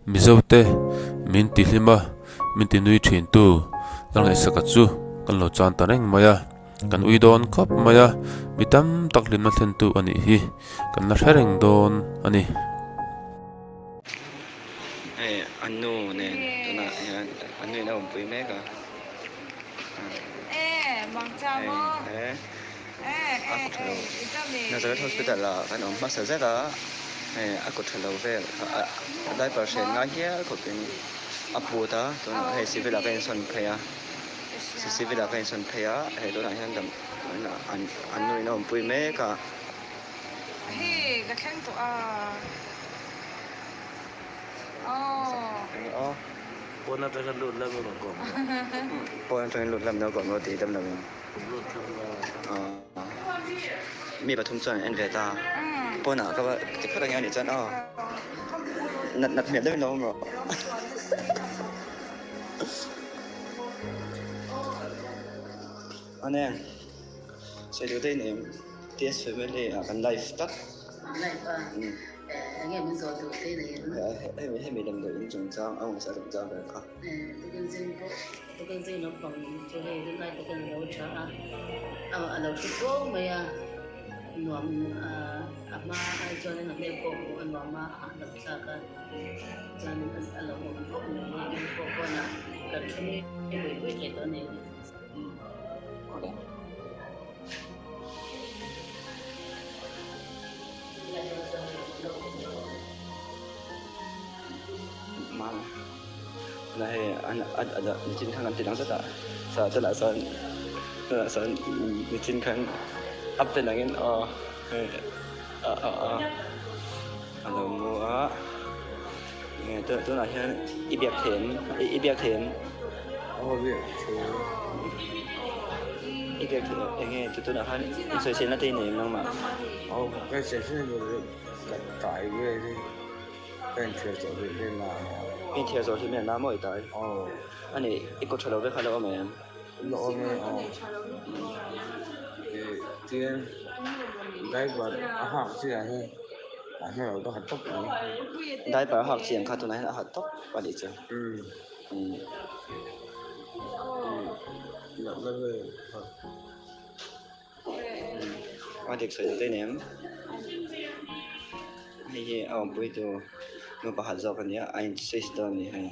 Mizote min ti hlim a, min ti nui thin tu Lalngaihsaka chu kan lo chan ta reng mai a, kan ui dawn khawp mai a, mi tam tak hlimna thlen tu a nih hi kan la hre reng dawn a ni. Hei an nu nen tunah hian an nu in a awmpui mek a. Hei a kut tha lo Nazareth Hospital ah kan awm hmasa zet a hei a kut tha lo vel a diaper hren ngai hial khawp in a put a tunah hei civil ah ka insawn phei a civil ah ka insawn phei a hei tunah hian dam an nu in a awmpui mek a. Pawn atanga lut lam emaw kawm rawh. Pawn atangin lut lam emaw kawm rawh tih dam lo in. Mi pathum chuan an en ve ta. Pawnah ka va ti phawt ange anih chuan aw. Nat nat hmel deuhin lo awm rawh. Ane sawi duh daih nem TS family ah kan live tlat. Live a enge min zawh duh te nei em? Hemi hemi damdawi in chungchang a ngaihsah chungchang vel kha. Tukin zing pawh tukin zing lampang chu hei rinai takin a lo tha a a lo thu fo mai a nuam a hma ai chuanin a hmel pawh hmuh a nuam a a hahdam thlak a chuanin a lo awm khawp mai a hei pawh pawnah kan thu nui pui pui thei tawh a ni. Na hei an nichin khan kan ti lang zet a sa tunah sawn tunah sawn nichin khan update angin aw hei a a a a lo mu a tunah hian i biak thei em i biak thei em aw biak thei i biak thei eng nge tunah khan i sawiselna te i nei em nangmah aw ka sawiselna ka tai vel hi Ka inthiar zawh hlih hlih na a. I inthiar zawh hlih hlih na maw i tai? Aw. Ani, i kawt tha lo vek kha lo awm em? Lo awm e, aw. I tin diaper a hak chiah hi a hna lo ka ha tawp mai. Diaper a hak chiah ang kha tunah hian a ha tawp a nih chu. Umm. Umm. Natna vel kha. A dik sawi duh daih em? Hei hi a awmpui tu nu pakhat zawk a ni a, a in switch dawn a ni hei.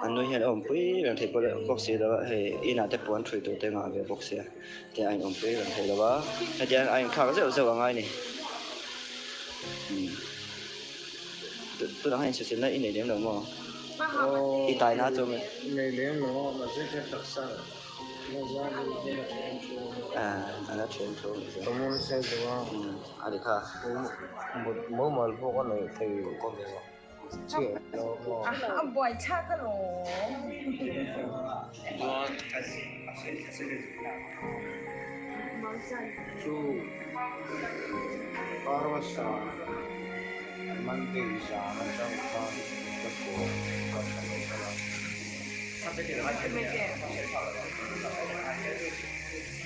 An nu hian a awmpui reng thei bawk si lo a, hei inah te puan ṭhui tur te a ngah ve bawk sia, tiang a in awmpui reng thei lo a, hetiang a inthlak zeuh zeuh a ngai a ni. Tunah hian insawiselna i nei lem lo maw? I taina chu. Nei lem lo a, mahse ka taksa.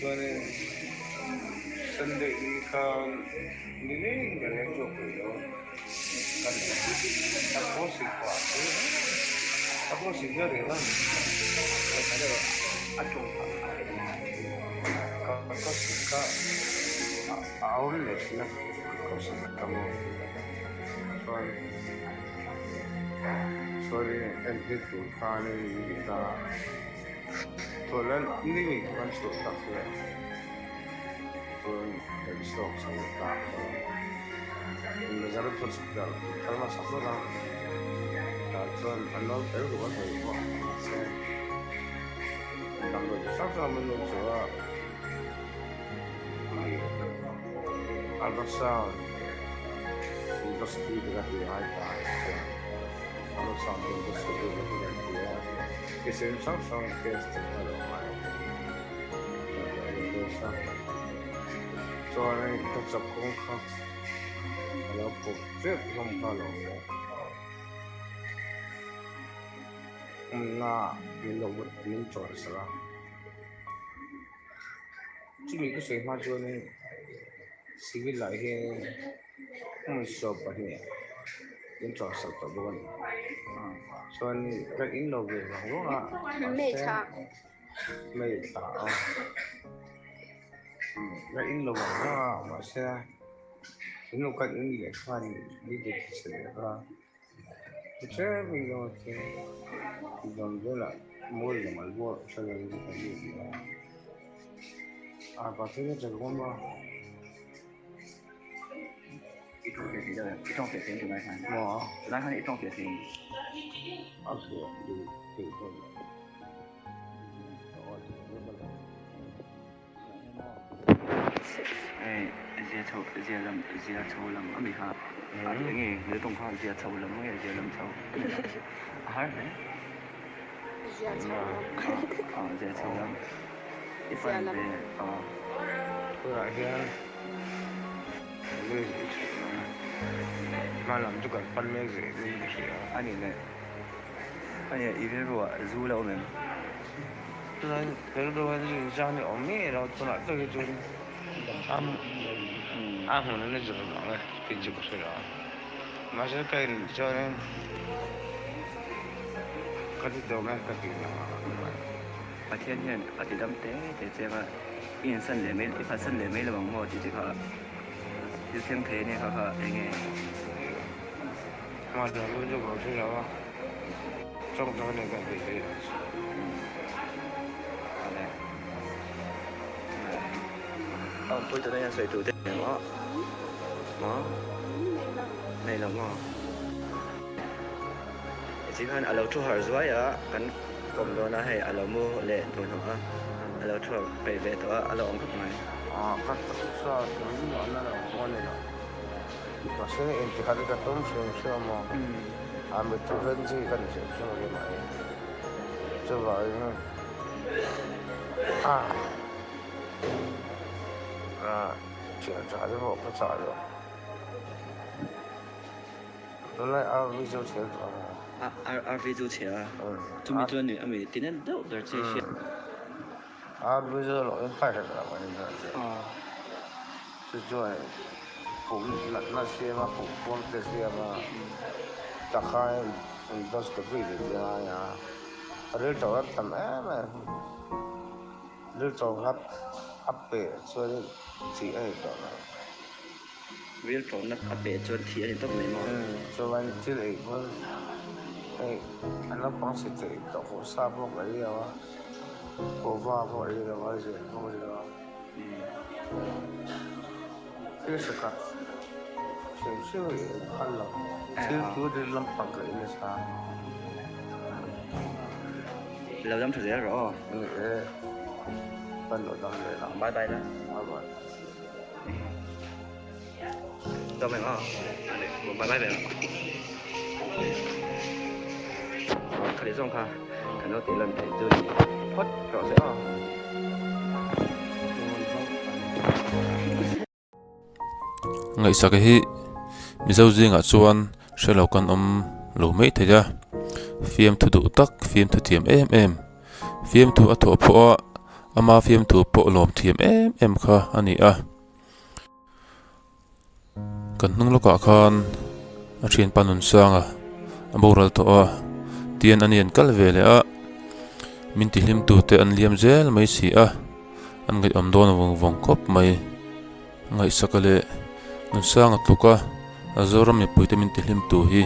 Chuanin Sunday ni khan ni leng ka leng chhuak peih lo ka ni a, ka khawsik pah chu ka khawsik ber reng a ni, ka khawsik kha a awm leh thin a, ka khawsik ka maw chuan sorry entir tur khanin min ti ta a. Thawhlan ni ngei kha kan chhuah tak leh chuan kan chhuak chho leh ta a. Nazareth Hospital kal hmasa phawt a, tah chuan an lo fel duh a sawi pawh mahse damdawi chi hrang hrang an lo chu a, ultrasound endoscopy te kha tih a ngai ta chuan ultrasound endoscopy te kha kan ti a. Thisen hrang hrang test te kha lo ngai a chuan ka chak kawng kha a lo pawp tep hlawm kha a lo awm a awmna min lo min chawn sak a chumi ka sawi hma chuanin civil ah hianin hmun 12 min chawn sak tawh bawk a ni. Chuan ka in lo ve vang vang a, mahse May thla a, ka in lo vang vang a, mahse in lo kan in leh khan ni te thi chhe leh kha tlem in lo che dam velah mawi lam an buah hre lo in kan ni a, a pathian a tel ngawm a. I tawng fiah thei deuh em? I tawng fiah thei em tunlai khan? Maw? Tunlai khan i tawng fiah thei em? A fiah duh thei dawn lo. Zia chho zia lam zia chho lam a mi kha a eng nge he tawng kha zia chho lam nge zia lam chho a har hle zia chho lam a zia chho lam i fan ve a tunah hian hma lam chu kan pan mek zel in ka hria a ni le a i rilru ah zu la awm em? Chuan rilru hian zu inzam hi a awm ngei lo tunah tak hi chuan a hmun in a zir vang e tih chu ka hre lo a mahse ka in chuanin ka ti tawh mai ka tih vang a Pathian hian a ti dam te te cheng a i insan leh mai i phatsan leh mai lo ang maw tih te kha thil thleng thei ania kha kha eng nge. Mahse lu chu ka hre lo a. Tawng tak nen kan beih daih ang chu. A awmpui tuna hian sawi tur te nei maw? Maw? Nei lo maw? Ti khan a lo thu harh zuai a, kan kawm dawn a hei a lo mu leh hnuhnawh a, a lo thu harh peih ve tawh a, a lo awm khawp mai. Ka taksa tui a na lo pawh a ni lo. Mahse inti khat hi ka tum hrim hrim a maw? A mittu ven chi ka ni hrim hrim a ni mai. Chuvangin a thian tha te pawh ka chah lo. Tunlai RV chu chhe tawh a maw? RV chu chhe a, chumi chuan a mi tinen deuh ber che hriat. RV chu a lo inphai hret lo a ni ber che. Chu chuan pum natna siam a, pum puam te siam a, takhain endoscopy te ti a ngai a, rilṭo a tam em em. Rilṭo nghat a peh chuan thih a ni tawh lo. Rilṭo nat a peh chuan thih a ni tawp mai maw? Chuan thil ei pawn hei a naupang chhe thei tawh pawh sa pawh ka ei lo a, kuhva pawh ei lo a, zel pawh ei lo a. Thil hre khat hrim hrim hi a phal lo. Thil tu ri lampang ka in nasa. Lo dam tha zel rawh aw. Ni e, kan lo dam leh ang. Bye bye la. Bye bye. Dam em aw. Bye bye ve. Khali zawng kha kan lo tih lan theih chu ni phawt rawh se aw. Ngaihsak hi Mizo zingah chuan hre lo kan awm lo mai thei a, fiamthu duh tak fiamthu thiam em em, fiamthu a thawh pawh a ama fiamthu pawh lawm thiam em em kha a ni a. Kan hnung lawkah khan a thianpa Nunsanga a boral tawh a, tian ani an kal ve leh a, min tihlim tute an liam zel mai si a, an ngaihawm dawn vawng vawng khawp mai. Ngaihsaka leh Nunsanga tluka a Zoram mipuite min tihlim tu hi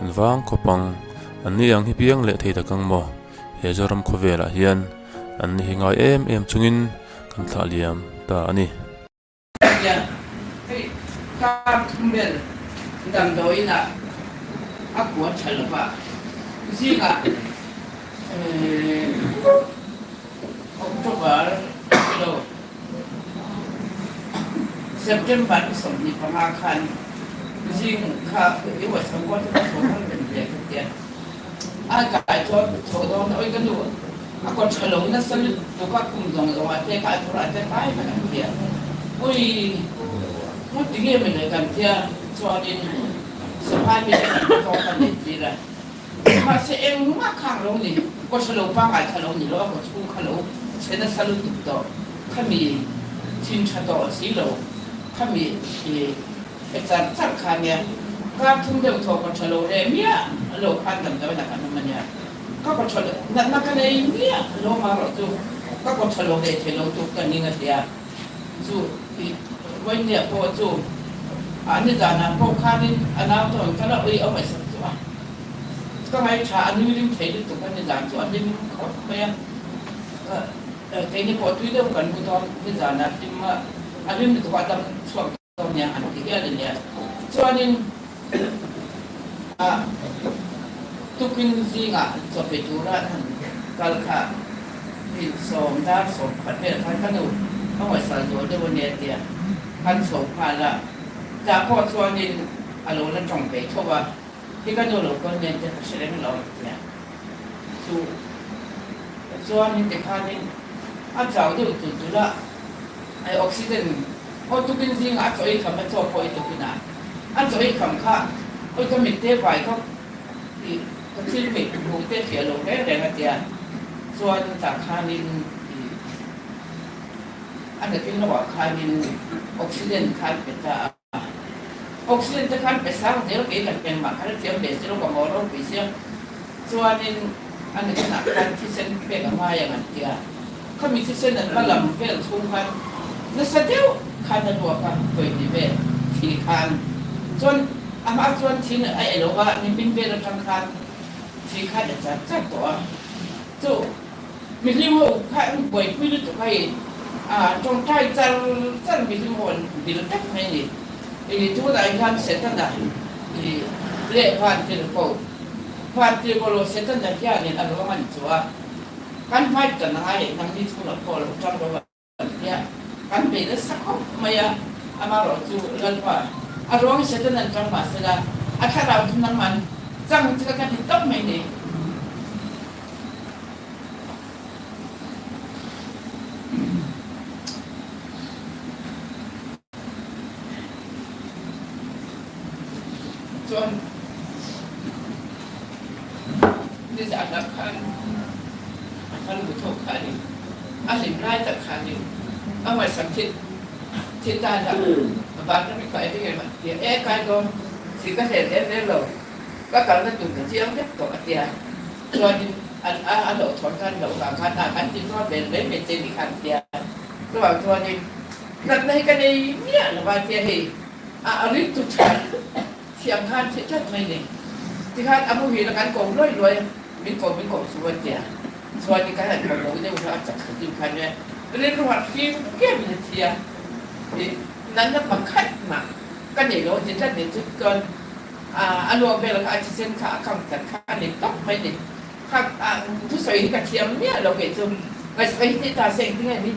an vang khawp ang, an ni ang hi piang leh thei tak ang maw? He Zoram khawvelah hian an ni hi ngai em em chungin kan thlah liam ta a ni. Hian hei kar thum vel damdawiin ah a kua tha lo va, zingah October lo September ni 25 khan zing kha i uaitham kual chu ka tho thar reng hle ka tia, a kai chuan tho dawn awi ka nu A kawt tha lo nasa lutuk a, kum zawng zawng ah te kha a thur ah te kai mai ang tia. Ui, ngawt ti nge mawle kan tia chuanin Saphai mi te kan zawng kan nei tir a. Mahse engmah khang lo ni, kawt tha lo pangngai kha lo ni lo, a kawt chhung kha lo chhe nasa lutuk tawh, khami thin tha tawh si lo, khami i char char kha nia. Kar thum deuh thaw kawt tha lo reh miah lo khan damdawiin ah kan awm a nia. Ka kaw tha lo, natna ka nei miah lo marawh chu ka kaw tha lo leh thei lo tuk ka ning a ti a. Chu i Vawinia pawh chu a nizanah pawh khanin a nau te rawn kal a, ui a ngaihsak chu a ka ngaihṭha a nui ring thei lutuk a, nizan chu a hlim khawp mai a. Keini pawh tui deuh kan hmu dawn nizanah hlim a, a hlim lutuk a dam chhuak dawn nia an ti hial a nia. Chuanin a tukin zingah chawpe tura an han kal kha insawm dar 11 vel khan ka nu a ngaihsal zual deuh a nia tia an chho nghal a, tah pawh chuanin a lo la tawng ve tho a, hi ka nu lo kal nen te ka hre reng lo tia chu chuanin tikhanin a chau deuh tulh tulh a, oxygen Aw tukin zingah a chaw ei kham a chaw pawh i tukin a a chaw ei kham kha awi ka mit te vai kha i ka thil mit hmuh te fiah lo reng reng a tia chuan tah khanin i a nakin lohah khanin oxygen khan pe ta a oxygen te khan pe sang zel kei kan engmah khan a thiam ve si lo ka maw ropui sia chuanin a nakinah khan thisen pek a ngai ang an tia. Khami thisen an va lam vel chhung khan nasa deuh khan a luak a, vawi vel thi khan chuan a hma chuan thin a e lo va, nimin vel atang khan thi khan a chat chat tawh a. Chu mihlim ho kha an buaipui lutuk a hei a tawngtai char char mihlim ho an dil tak mai a ni. I tunah hian Setana i leh vantirhkoh vantirhkoh lo Setana hianin a ruang an chu a. Kan hmai tan a ngai nangni chhungah pawh lo tang lo an tia, kan bei nasa khawp mai a, amaherawh chu Lalpa a ruang Satan an tang mahsela a thlarau chu nangman chang chu ka ti tawp mai ni. Chuan nizanah khan a lu thawk kha a ni. A hlim lai tak kha a ni. A ngaihsak thil thil danah vanram i kai reng em a tia. E kai dawn thil ka hlel reng reng lo. Ka kalna tur ka chiang vek tawh a tia. Chuanin a a hlauhthawn khan hlauh vang khan a kan ti zuar vel mai mai che ni khan a tia. Chuvang chuanin natna hi ka nei miah lo va tia hei a a riltu tha thiam khan thih tlat mai ni. Tikhan a muhil a kan ko luai luai a, min ko min ko chu a tia. Chuanin kan han ko lo deuh kha a chak thla deuh khan e rilru harh fim kiamin a thi a. Ih natna pakhat mah ka nei lo a ti tlat ni chu chuan a luak vel kha a thisen kha a kam tlat kha a ni tawp mai ni. Kha thusawi hi ka thiam miah lo kei chu ngaihsawi hi ta se engtin nge ni.